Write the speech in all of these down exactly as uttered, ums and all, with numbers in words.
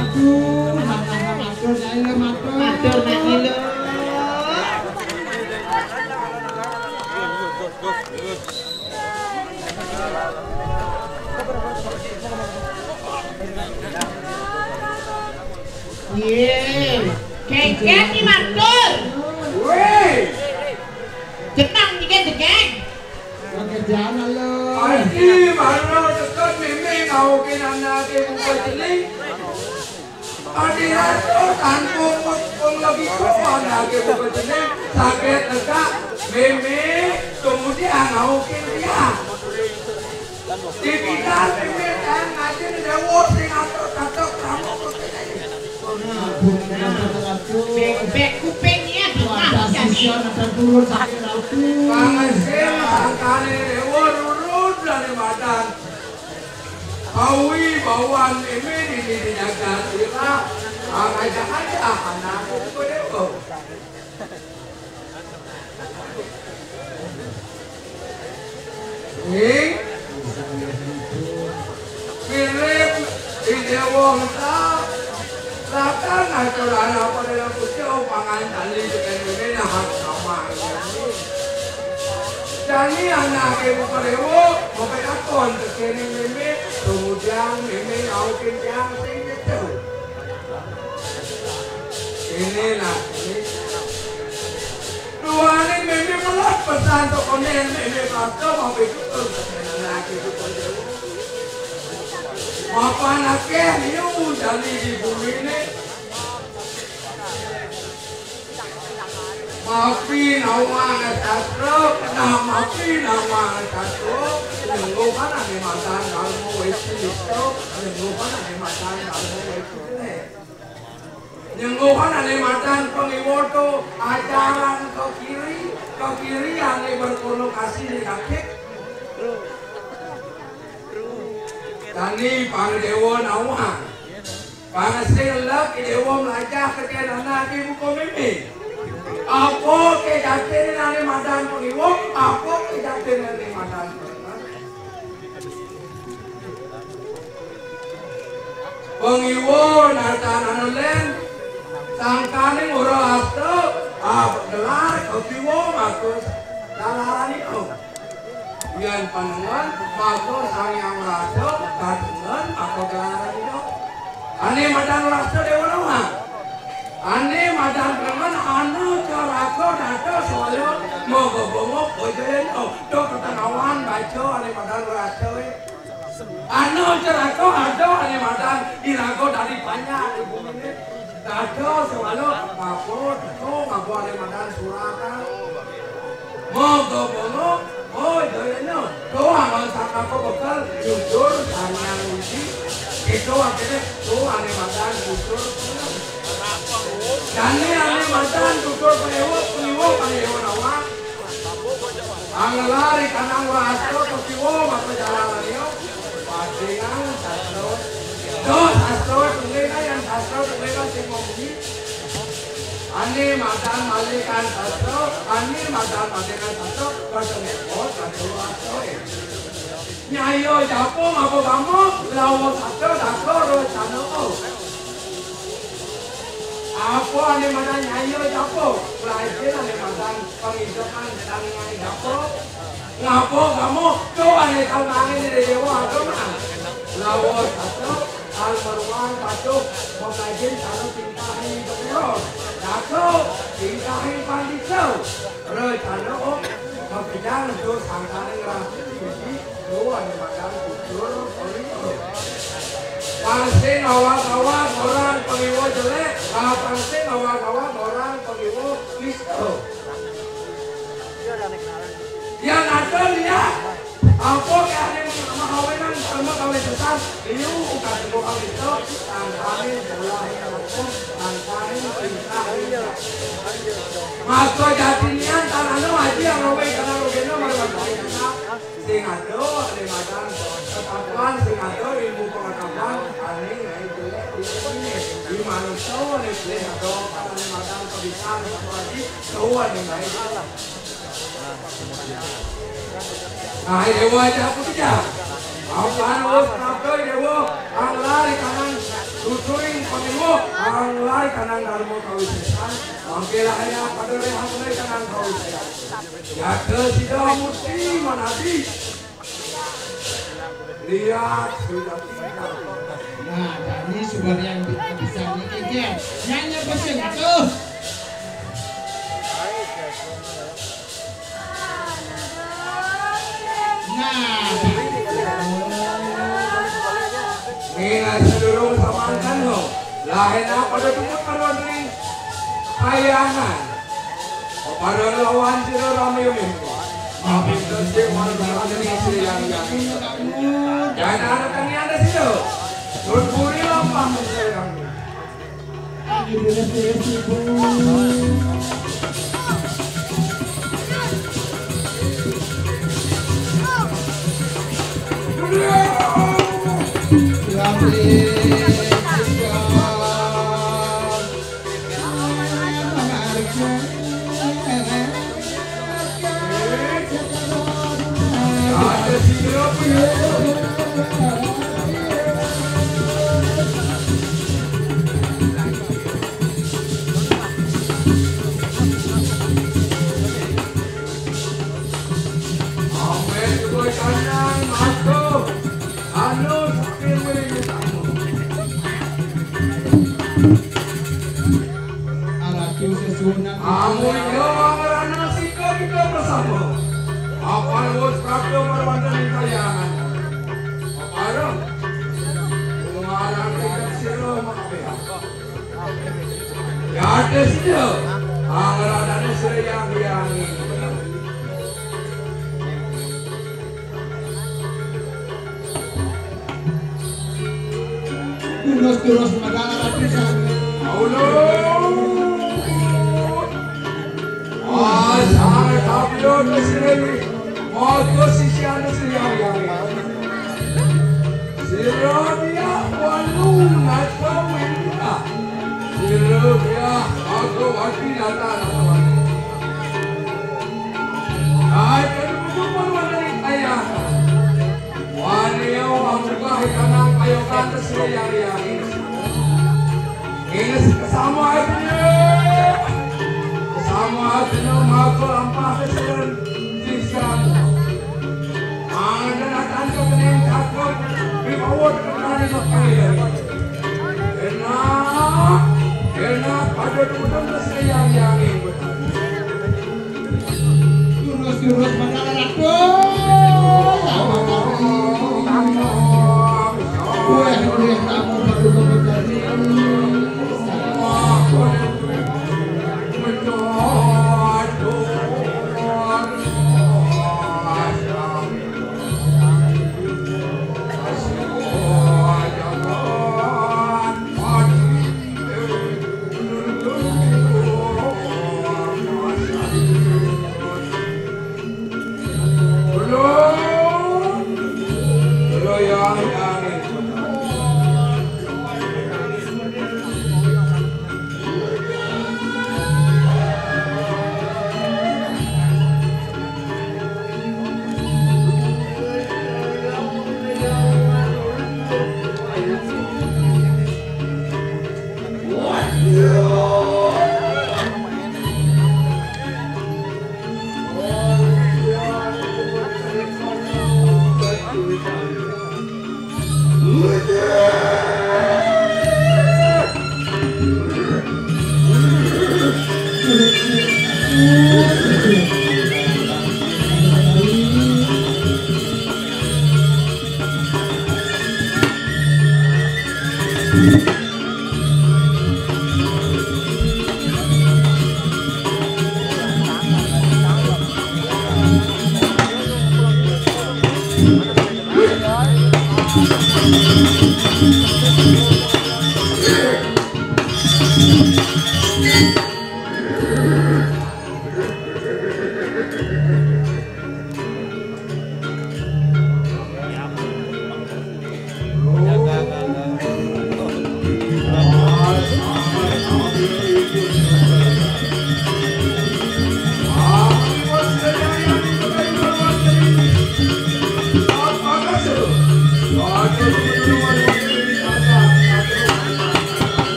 Aduh, matur, matur, Nyai, matur. Matur, Nyai, lho. Nggih. Gengget iki matur. Wéh. Jeneng iki, Degeng. Oke, jangan, lho. Aji, mano teko mimih ngaukin anake buka jeling. Adi rasul tanpa wong lagi kok anake buka jeling, saged negak mimih, kemudian ngaukin dia. Dibilang mimih dan ngaji dawuh sing atur-atur kamu. Bek-bek kuping ya, ada sisi, ada turun, sakit, ada turun. Pangesim sangkane dewa nurut dari madan. Kawi bawan ini, ini di jagat ira, aja-aja anakku dewa. Ning, mirip di dewa ta. Lakan atur anak pada yang kucing pangan tali dengan ini nah sama. Jani anak ibu parewo, mau petakon tekene meme, kemudian meme aukin yang sing itu. Inilah ini. Duane meme melak pesan tokonen meme pasca mau itu anak ibu parewo. Mapan akeh niu jani di bumi ini. Mapi nawang sastra, kena mapi nawang sastra, nyengguh mana ni madan dalmo wesi listo, nyengguh mana ni madan dalmo wesi jelek. Nyengguh mana ni madan pengiwoto ajaran ke kiri, ke kiri yang ni berkonotasi negatif. Tani pang dewa nawang. Pangasih lek dewa melajah ke tiada nadi buku mimi. Apa ke jatin nani madan pengiwung, apa ke jatin nani madan pengiwung. Pengiwung nata nanolen, sangkaning ura asta, apa gelar, kepiwung, aku dalarani, oh. Yan panengan, maka Sang Hyang Rasa, kadengan, maka gelaran ida. Ane madan rasa dewa nawang. Ane madan panengan, anu caraka data soalnya, moga bongok, ojo yen, oh, do ketenawan, baca, ane madan rasa, eh. Anu caraka ada, ane madan, iraga dari banyak, di bumi ini. Dados sewalo, ngapa teko, ngapa ane madan suratan. Moga-moga, oh, dayane, doang sangkako bekel, jujur, sanyang uji. Itu akhirnya, tuh, ane madan jujur. Jani ane madan jujur, penewo, penewo, penewo nawang. Anglari kanang wasta kesiwo maka jalan liya. Padingan sastra. Do sastra tengene yang sastra tengene sing ngomong. Ani madan malikan sastra, ani madan malikan sastra, ketemu sastra wasta. Nyayo japo apa kamu, lawa sastra dakor rencana. Apa ane madan nyayo japo? Lajeng ane madan pangijakan sedang nyai japo. Ngapa kamu? Tuh ane tau nangin di dewa agama. Lawa sastra, almaruan patuh, mengajin cara tingkahi dokro. Dato, tingkahi pandita. Rencana om, makejang do sangkane ngerasa suci, do ane madan jujur, polito. Pang sing awak-awak orang pengiwa jelek, ah, pang sing awak-awak orang pengiwa nista. Yang ada dia, apa ke ane mahawenan sama kawin sesat, liu ukat tunggu kawin itu, tangkane bola yang aku, tangkane perintah. Maka jatinian tanahnya wajib yang robek karena robeknya malu. Sing ado ane madan ketakuan, sing ado ilmu pengetahuan, ane ngai jelek di sini. Di manusia ane jelek ado ane madan kebisan lagi, tahu ane ngai jelek. Nah, dewa aja aku kerja. Apa harus ngapain dewa? Anglar di kanan. Tuturing paniwo, anglay kanang darma kawisésan, mangké lahena pada réhang kanang kawisésan. Yata sida murti manadi. Lihat, sudah tinggal. Nah, jani suba yang bi-, bisa niki, Jen. Nyanyi apa sih itu? Nah. Nih, nasi durung samanten lo. Lahena pada tumut pada wonten ing kayangan. Pada lawan sira rame-rame. Mampir sing marang ing Sri Hyang Hyang. Dan anak kami ada sira. Nun puri lampah sira. Anu sambil merindu tamu. Aratu sesuhunan. Amun iya wangrana sika kita bersama. Apan wus prapta marwanten ing kayangan. Papareng. Kumaran ing sira makabéha. Yadis iya. Angranane sira yang-yang. Terus-terus medal rapisan. Allah. Ah, sangat kabur ke sini. Moto sisian sini yang yang. Sira dia walu ngata winda. Sira dia aku wati nata. Ai kan bukan walu ayah. Wani yo mambuka hikanang payokan sira yang yang. Ing kasama adina, kasama adina maka lampah kasihan sisan. Angdan atan kepening takut, bibawot kepening makanya. Enak, enak pada tutup kasihan yang ibu. Jurus-jurus mendarat. Wah, wah, tamu baru kembali.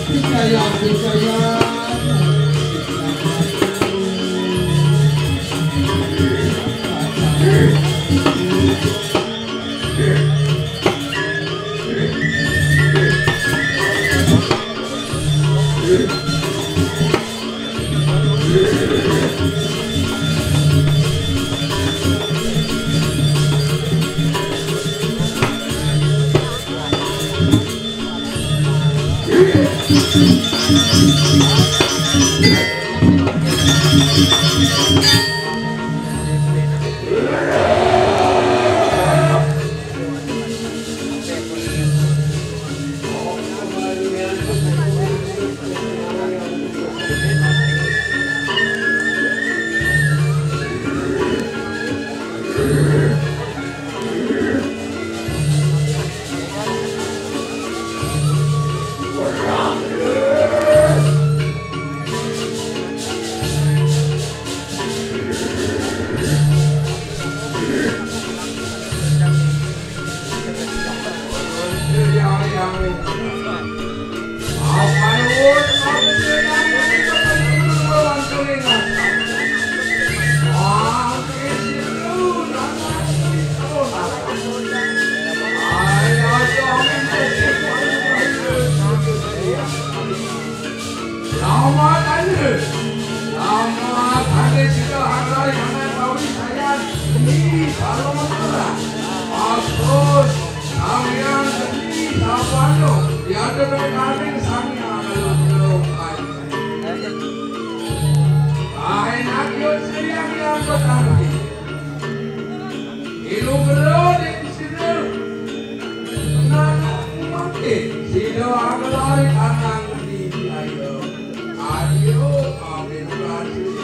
Percaya, percaya. Selamat ane. Selamat ane sida harai ane bawi sayan ni salon ora. Bagus. Kalian seni sabano. Diada berkanding sangya kalau belum. Ai nak yo seri yang yang bertangki. Ilu bero di sini. Nang mati. Sida agelai tanang di ayo. Ayo, amin kasih.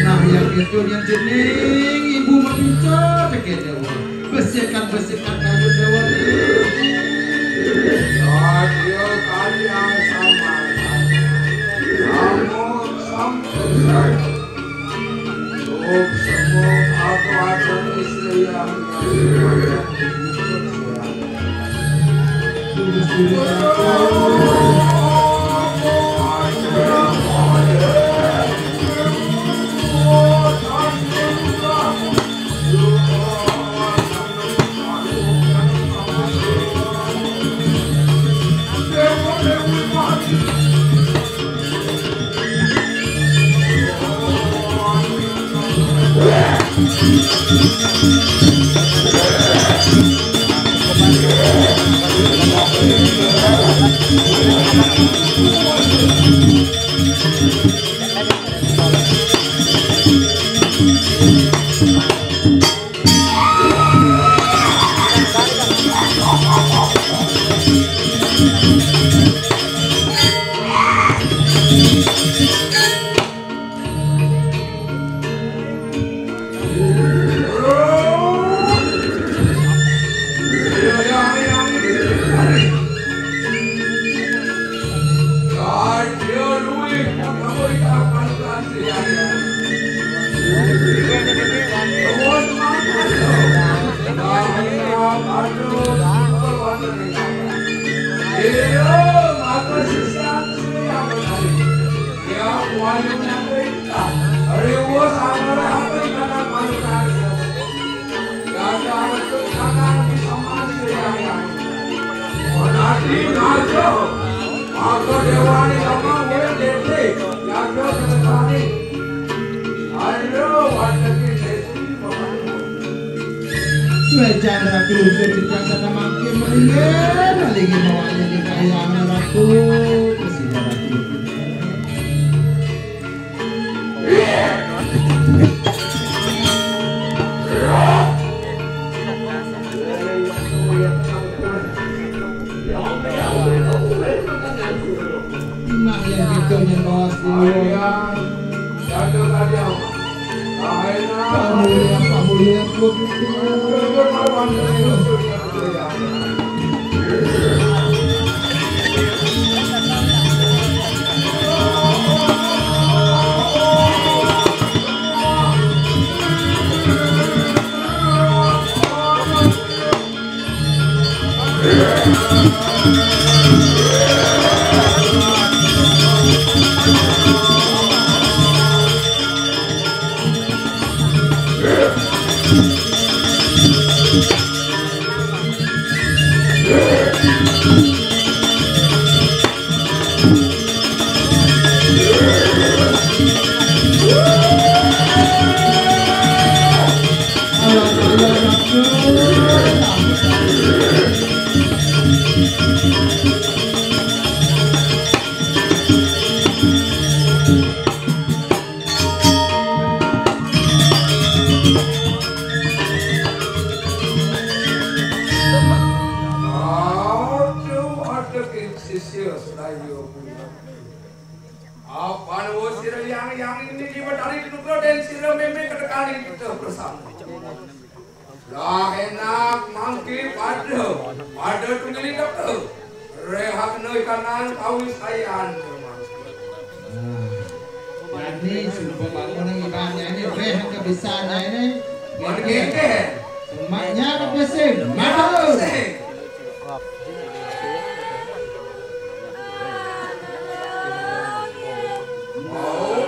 Nah, yang itu yang jeneng ibu mapinta tekene. Besikan, besikan kayu dewa. Ayo kalian sama. Kamu sampai. Untuk semua apa akan istri yang Suwe jam ratu, suwe jam Nggih, malih mawali ing kahyangan Ratu, Gusti Ratu. Nah, yang itu nyenos dulu. Pamulya, pamulya, pamulya. Aduh, aduh, sisir sedaya. Apan wa sira yang, yang ini di Betari Kedukro dan sira meme kedekali kita bersama. Lah enak mangke pada, pada tunggili teka. Rehakna ikanan kawisayan. Nah, jani sumpah bangun ibaratnya ini reh kebisaannya ini. Mangke. Semaknya ke pesing. Madu. Mau.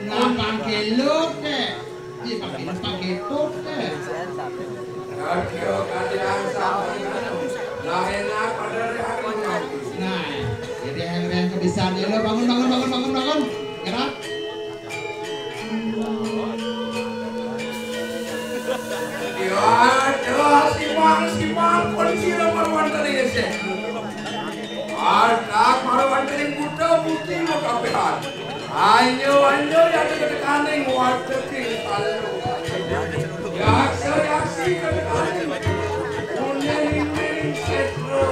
Gampang geluk deh. Iya, pakai, pakai tut deh. Radio kalian sama dengan lainnya pada hari. Nah, jadi yang, yang kebiasaan ya lo bangun, bangun, bangun, bangun, bangun. Gerak. Ya, doa simang, simang, kondisi nomor one tadi ya, sih. Anak marwantene buta putih lo kapehan. Ayo, ayo, ya kedekaning wateking palu. Yaksa, yaksi kedekaning. Kuning, kuning, setro.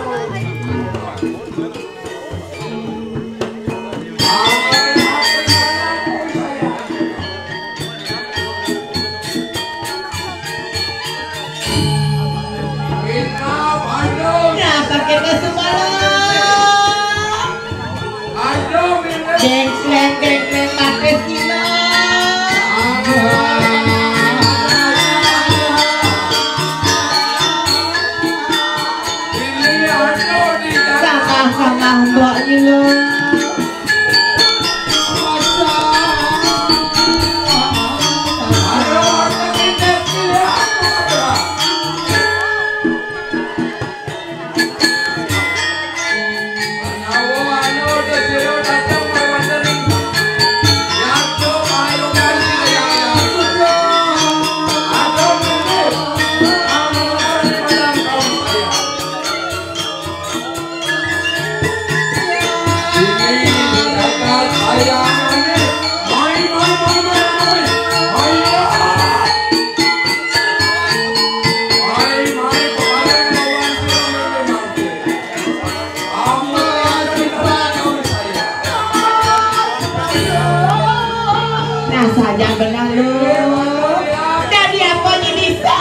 Nah, pakai tes semalam. Deng kleng, deng kleng, pakai sila. Sangkah-sangkah mbok nyeluk. Nah, saja benar lu. Jadi apa ini bisa?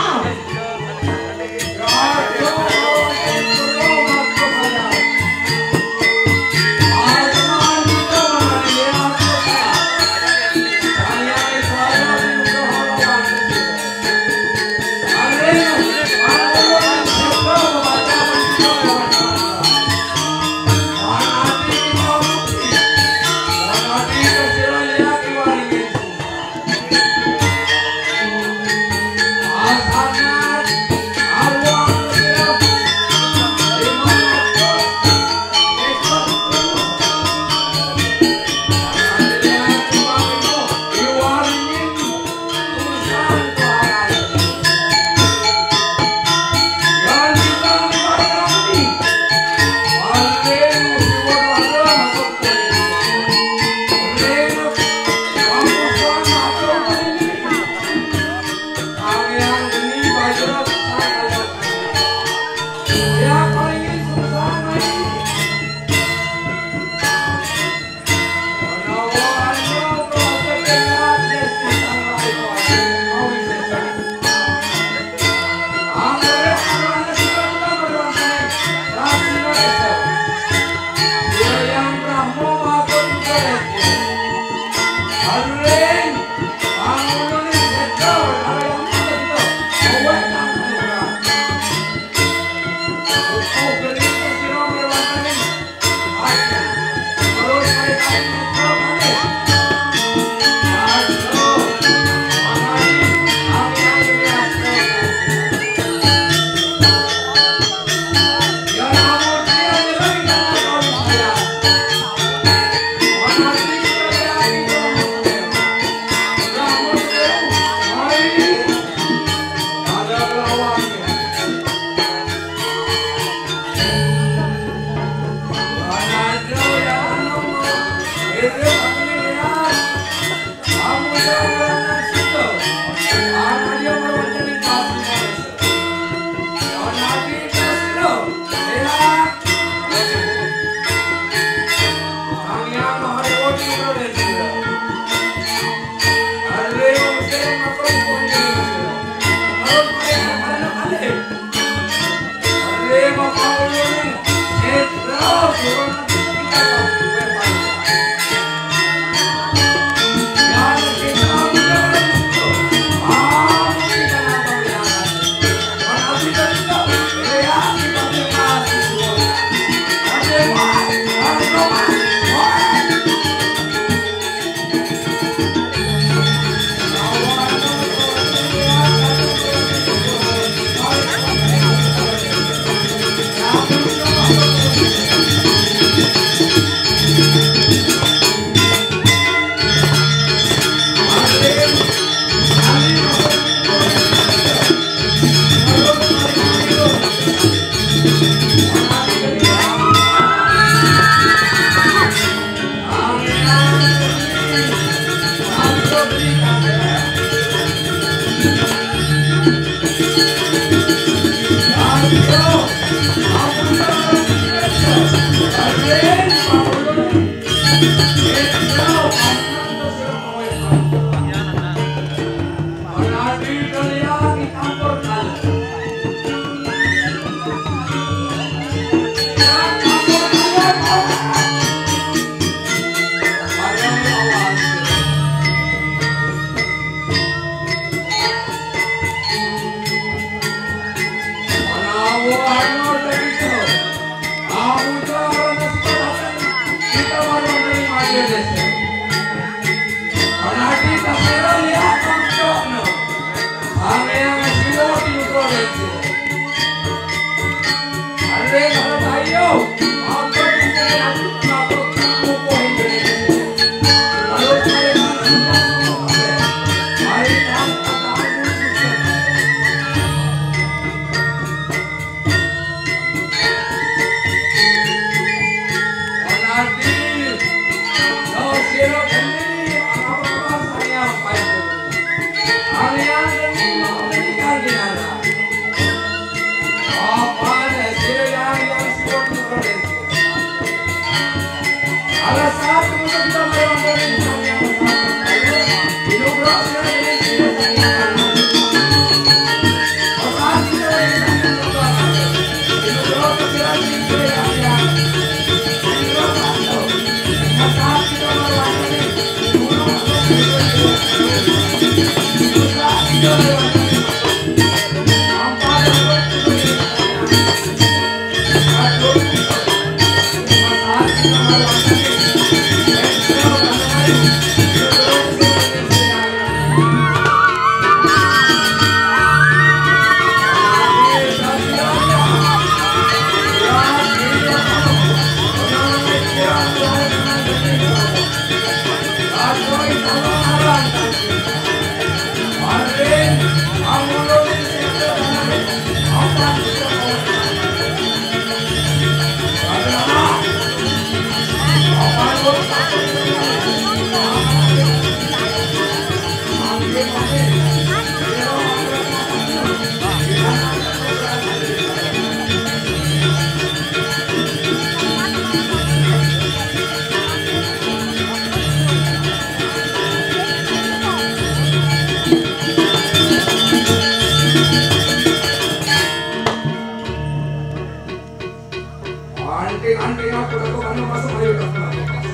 Anting-anting aku lakukan masuk ayo tak pernah lepas.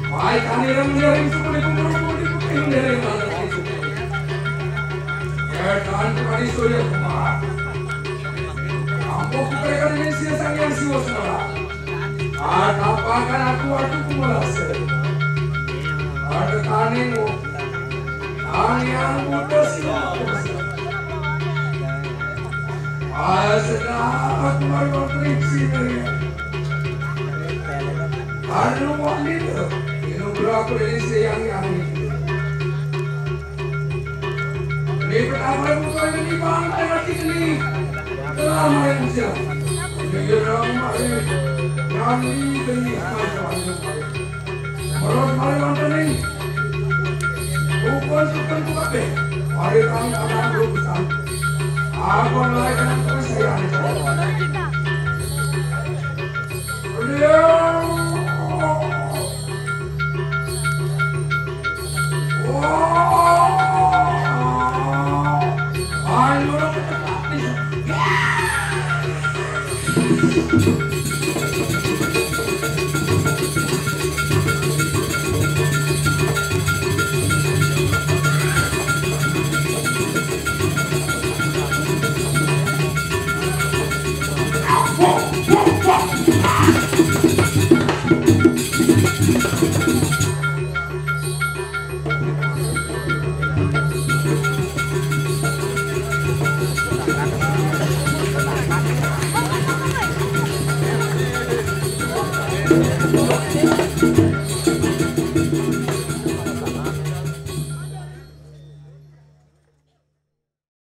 Baik kami rem dari suku di kumpul di putih dari mata itu. Ya kan kami sudah kuat. Ambo kupereka dengan sia sang yang siwa semula. Atapakan aku aku kumelase. Ada tanimu. Ang yang buta siwa. Sedap aku mari kontriksi dari. Anu wali tu. Ini berapa dari siang yang ini. Ini pertama aku kau ini bang tengah sini. Telah main siang. Ini orang mari. Yang ini beli. Terus mari mantan ini. Bukan sukan buka deh. Mari kami akan berurusan. Aku naik dengan kepercayaan. Beliau. Wah. Ayo,